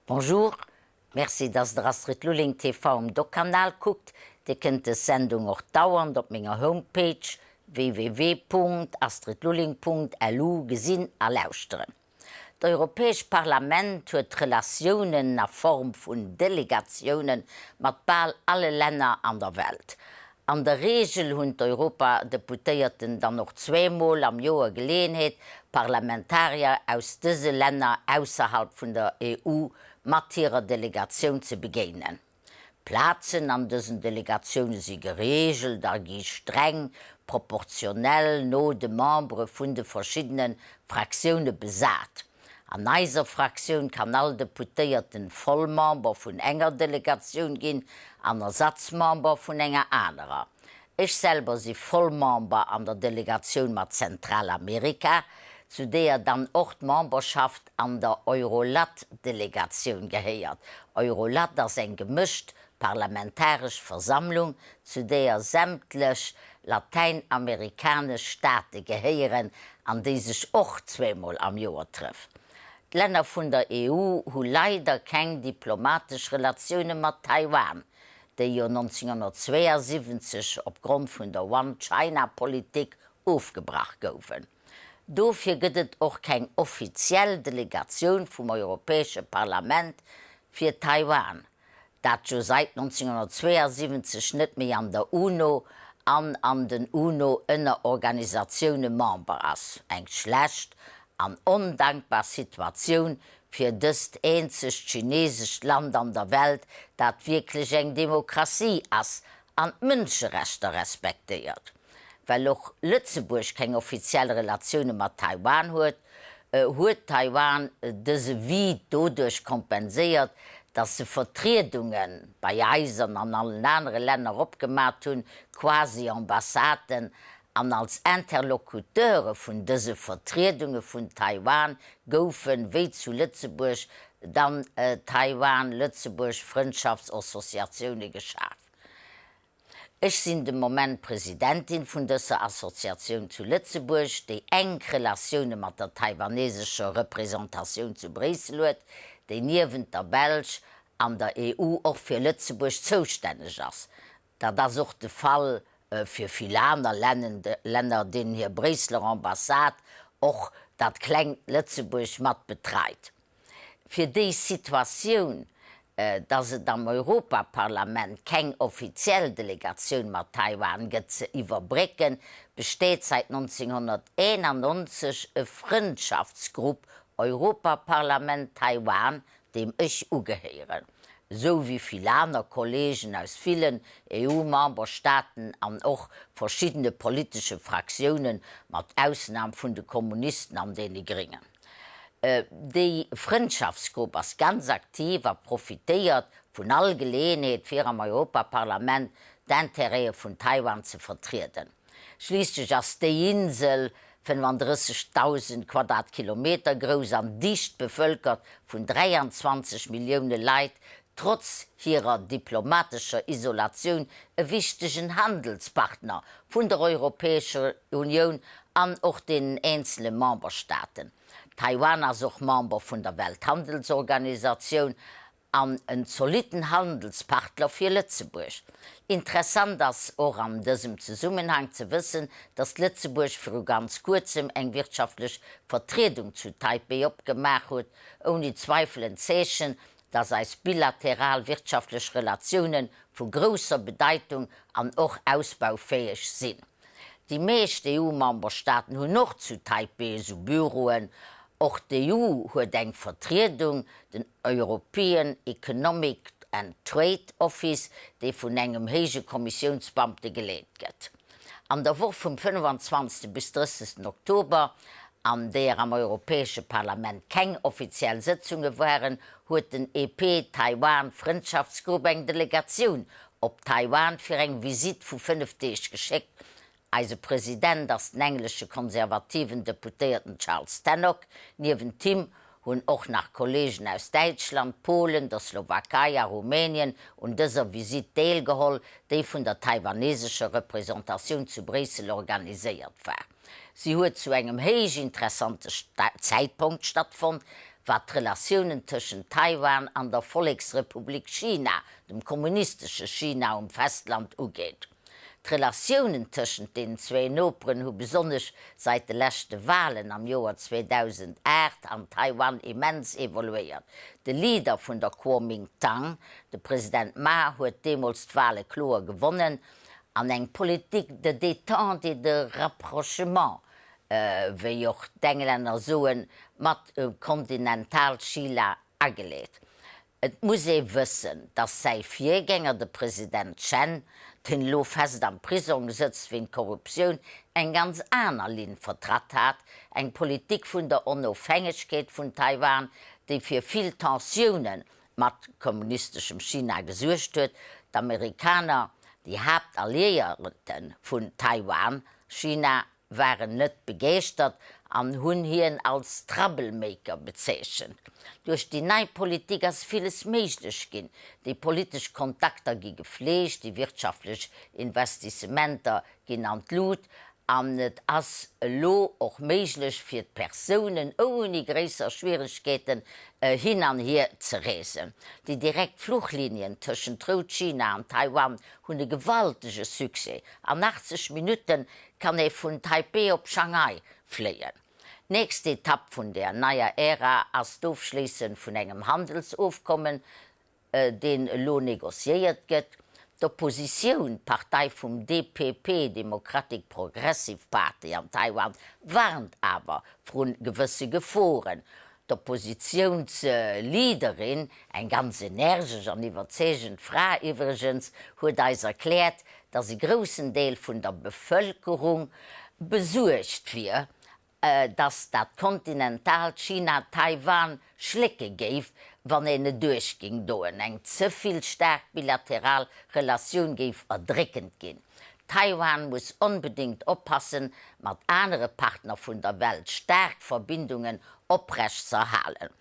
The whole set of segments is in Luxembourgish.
Bonjour, merci dass der Astrid Lulling TV um Doc-Kanal kuckt. Dir kënnt des Sendung och dauernd op menger Homepage www.astridlulling.lu gesinn a lauschteren. D'Europäescht Parlament huet Relatiounen a Form vun Delegatioune mat bal alle Länner an der Welt. An der Reegel hunn d'Europadeputéierten dann och zweemol am Joer Geleeënheet, Parlamentarier aus dëse Länner ausserhalb vun der EU mat hirer Delegatioun ze begéinen. D'Plazen an dësen Delegatioune si gereegelt a gi streng proportionell no de Membere vun de verschiddene Fraktioune besat. An eiser Fraktioun kann all Deputéierten Vollmember vun enger Delegatioun ginn an Ersatzmember vun enger anerer. Ech selwer si Vollmember an der Delegatioun mat Zentralamerika, zu deeër dann och d'Memberschaft an der Eurolat-Delegatioun gehéiert. Eurolat ass eng gemëscht parlamentaresch Versammlung, zu deeër sämtlech latäinamerikanesch Staate gehéieren an déi sech och zweemol am Joer trëfft. D'Länner vun der EU hu leider keng diplomatesch Relatioune mat Taiwan. déi jo 1972 opgrond vun der One-China-Politik ofgebrach goufen. Dofir gëtt et och keng offiziell Delegatioun vum Europäesche Parlament fir Taiwan, dat jo sait 1972 net méi an der UNO an an den UNO-Ënnerorganisatioune Member ass. Eng schlecht an ondankbar Situatioun fir dëst eenzegt chinesescht Land an der Welt, dat wierklech eng Demokratie ass an d'Mënscherechter respektéiert. Well och Lëtzebuerg keng offiziell Relatioune mat Taiwan huet, huet Taiwan dëse Vide doduerch kompenséiert, datt se Vertriedunge bei eis an an allen anere Länner opgemat hunn, quasi Ambassaden, An als Interlocuteure vun dëse Vertriedunge vun Taiwan goufen, wéi zu Lëtzebuerg, dann Taiwan-Lëtzebuerg-Frëndschaftsassociatioune geschaf. Ech sinn de Moment Presidentin vun dëser Associatioun zu Lëtzebuerg, déi enk Relatioune mat der taiwanesescher Representatioun zu Bréissel huet, déi niewent der Belsch an der EU och fir Lëtzebuerg zoustänneg ass. Dat ass och de Fall fir vill aner Länner, deenen hir Bréisseler Ambassade och dat klengt Lëtzebuerg mat betreit. Fir déi Situatioun, datt et am Europaparlament keng offiziell Delegatioun mat Taiwan gëtt, ze iwwerbrécken, besteet säit 1991 e Frëndschaftsgrupp Europaparlament-Taiwan, deem ech ugehéieren, esou wéi vill aner Kollegen aus villen EU-Memberstaaten an och verschiddene politesche Fraktiounen, mat Ausnam vun de Kommunisten an deene Gréngen. Déi Frëndschaftsgrupp ass ganz aktiv a profitéiert vun all Geleeënheet, fir am Europaparlament d'Intérêtë vun Taiwan ze vertrieden. Schliisslech ass déi Insel 35.000 Quadratkilometer grouss an dicht bevëlkert vun 23 Millioune Leit, trotz hirer diplomatescher Isolatioun e wichtegen Handelspartner vun der Europäescher Unioun an och deenen eenzele Memberstaaten. Taiwan ass och Member vun der Welthandelsorganisatioun An en zolitten Handelspartler fir Lëtzebuerg. Interessant ass och an dësem Zesummenhang ze wëssen, datt Lëtzebuerg viru ganz kuerzem eng wirtschaftlech Vertriedung zu Taipeh opgemaach huet, ouni Zweifel en Zeechen, datt eis bilateral wirtschaftlech Relatioune vu grousser Bedeitung an och ausbaufäeg sinn. Déi meescht EU-Memberstaaten hunn och zu Taipeh esou Büroen. Och d'EU huet eng Vertriedung, den European Economic and Trade Office, dee vun engem héije Kommissiounsbeamte geleet gëtt. An der Woch vum 25. bis 30. Oktober, an deeër am Europäesche Parlament keng offiziell Sëtzunge waren, huet den EP-Taiwan-Frëndschaftsgrupp eng Delegatioun op Taiwan fir eng Visitt vu 5 Deeg geschéckt. Eise President ass den englesche konservativen Deputéierten Charles Tannock. Niewent him hunn och nach Kolleegen aus Däitschland, Polen, der Slowakei a Rumänien un dëser Visitt deelgeholl, déi vun der taiwanesescher Representatioun zu Bréissel organiséiert war. Si huet zu engem héich interessante Zäitponkt stattfonnt. wat d'Relatiounen tëschent Taiwan an der Volleksrepublik China, dem kommunistesche China um Festland, ugeet. D'Relatiounen tëschent deenen zwéi Noperen hu besonnesch sait de leschte Walen am Joer 2008 an Taiwan immens evoluéiert. De Leader vun der Kuomintang, de President Ma, huet deemools d'Wale kloer gewonnen an eng Politique de détente et de rapprochement, wéi och d'Englänner soen, mat Kontinentalchina ageleet. Et muss ee wëssen, datt säi Virgänger, de President Chen, deen elo fest am Prisong sëtzt wéint Korruptioun, eng ganz aner Linn vertratt hat, eng Politik vun der Onofhängegkeet vun Taiwan, déi fir vill Tensioune mat kommunisteschem China gesuergt huet. D'Amerikaner, déi Haaptalliéierte vun Taiwan, China waren net begeeschtert an hunn hien als Troublemaker bezeechent. Duerch déi nei Politik ass villes méiglech ginn, déi politesch Kontakter gi gefleegt, déi wirtschaftlech Investissementer ginn an d'Lut an et ass elo och méiglech fir d'Persounen ouni gréisser Schwieregkeeten hin an hier ze reesen. Déi direkt Fluchlinien tëschent Rout-China an Taiwan hunn e gewaltege Succès. An 80 Minutte kann ee vun Taipeh op Shanghai fléien. Nächst Etapp vun der neier Ära ass d'Ofschléisse vun engem Handelsofkommen, deen elo negociéiert gëtt. D'Oppositioun, d'Partei vum DPP, Democratic Progressive Party, an Taiwan, warnt awer vrun gewësse Geforen. D'Oppositiounsleaderin, eng ganz energesch an iwwerzeegend Fra iwwregens, huet eis erkläert, datt e groussen Deel vun der Bevëlkerung besuergt wier, datt dat kontinentaalt China Taiwan schlécke géif, wann een et duerch géing doen. Eng ze vill staark bilateral Relatioun géif erdréckend ginn. Taiwan muss onbedéngt oppassen, mat anere Partner vun der Welt staark Verbindungen oprecht z'erhalen.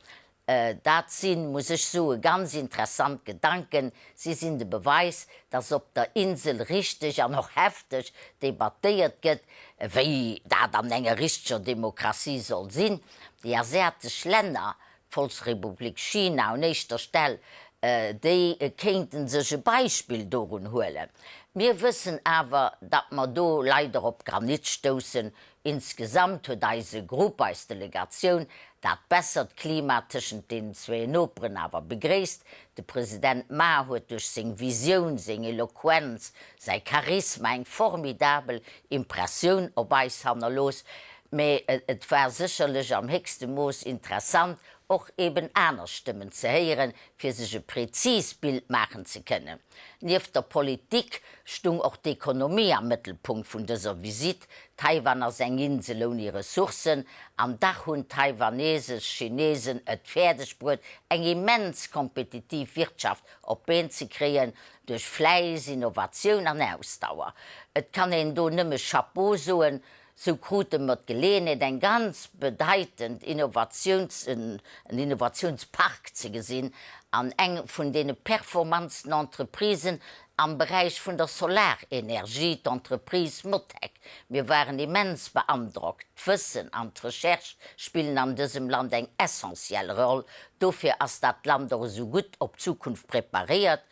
Dat sinn, muss ech soen, ganz interessant Gedanken. Si sinn de Beweis, dass op der Insel richteg an och hefteg debattéiert gëtt, wéi dat an enger richteger Demokratie soll sinn. Déi asiatesch Länner D'Volksrepublik China un éischter Stell, déi kéinte sech e Beispill dorun huelen. Mir wëssen awer, datt mer do leider op Granit stoussen. Insgesamt huet eise Grupp, eis Delegatioun, dat bessert Klima tëschent deenen zwéi Noperen awer begréisst. De President Ma huet duerch seng Visioun, seng Eloquenz, säi Charisma eng formidabel Impressioun op eis hannerlooss. Mee et war sécherlech am héchste Mooss interessant, och eben aner Stëmmen ze héieren, fir sech e präzist Bild maachen ze kënnen. Nieft der Politik stung och d'Ekonomie am Mëttelpunkt vun dëser Visitt. Taiwan ass eng Insel ouni Ressourcen, an dach hunn d'taiwanesesch Chinesen et fäerdeg bruet, eng immens kompetitiv Wirtschaft op d'Been ze kréien, duerch Fläiss, Innovatioun an Ausdauer. Et kann een do nëmme Chapeau soen, Sou krute mer d'Geleeënheet eng ganz bedeitend Innovatiouns, en Innovatiounspark ze gesinn an eng vun deene performantsten Entreprisen am Beräich vun der Solarenergie, d'Entreprise Motec. Mir waren immens beandrockt. D'Wëssen an d'Recherche spillen an dësem Land eng essentiell Roll. Dofir ass dat Land och esou gutt op d'Zukunft preparéiert.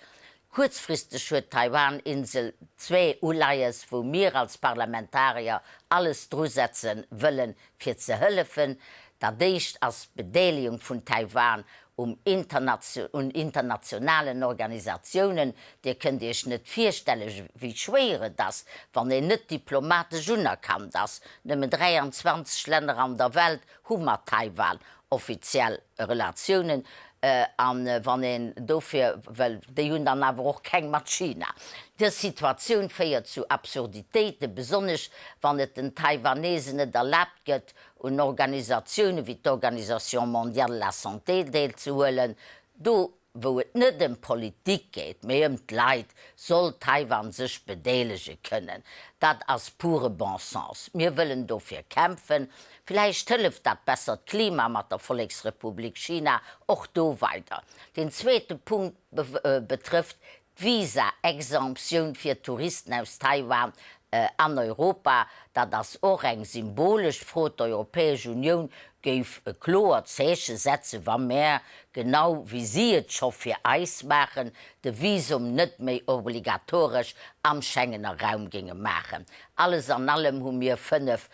Kuerzfristeg huet d'Taiwan-Insel zwee Uleies, wou mir als Parlamentarier alles drusetze wëllen, fir ze hëllefen. Dat éischt ass d'Bedeelegung vun Taiwan um un internationalen Organisatiounen. Dir kënnt Iech net virstelle wéi schwéier et ass, wann een net diplomatesch unerkannt ass. Nëmmen 23 Länner an der Welt hu mat Taiwan offiziell Relatiounen, a wann een dofir, well déi hunn dann awer och keng mat China. Dës Situatioun féiert zu Absurditéiten, besonnesch wann et den Taiwanesen net erlaabt gëtt, un Organisatioune wéi d'Organisation mondiale de la santé deelzehuelen. Do Wou et net ëm Politik geet, mee ëm d'Leit, soll Taiwan sech bedeelege kënnen. Dat ass pure bon sens. Mir wëllen dofir kämpfen. Villäicht hëlleft dat bessert Klima mat der Volleksrepublik China och do weider. Den zweete Punkt betrëfft d'Visa-Exemptioun fir Touristen aus Taiwan an Europa. Dat ass och eng symbolesch Fro. D'Europäesch Unioun. Géif e kloert Zeeche setze wa mär, genau wéi si et scho fir eis maachen, de Visum net méi obligatoresch am Schengener Raum géinge maachen. Alles an allem hu mir 5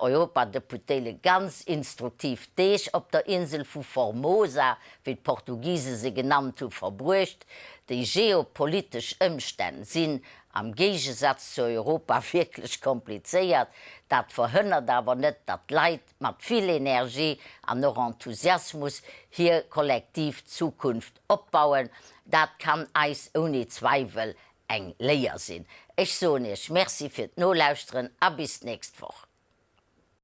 Europadeputéile ganz instruktiv Deeg op der Insel vu Formosa, wéi d'Portugise se genannt hu, verbruecht. Déi geopolitesch Ëmstänn sinn am Géigesaz zu Europa wierklech komplizéiert. Dat verhënnert awer net, datt d'Leit mat vill Energie an och Enthusiasmus hir kollektiv Zukunft opbauen. Dat kann eis ouni Zweiwel eng Léier sinn. Ech soen Iech Merci fir d'Nolauschteren a bis d'nächst Woch.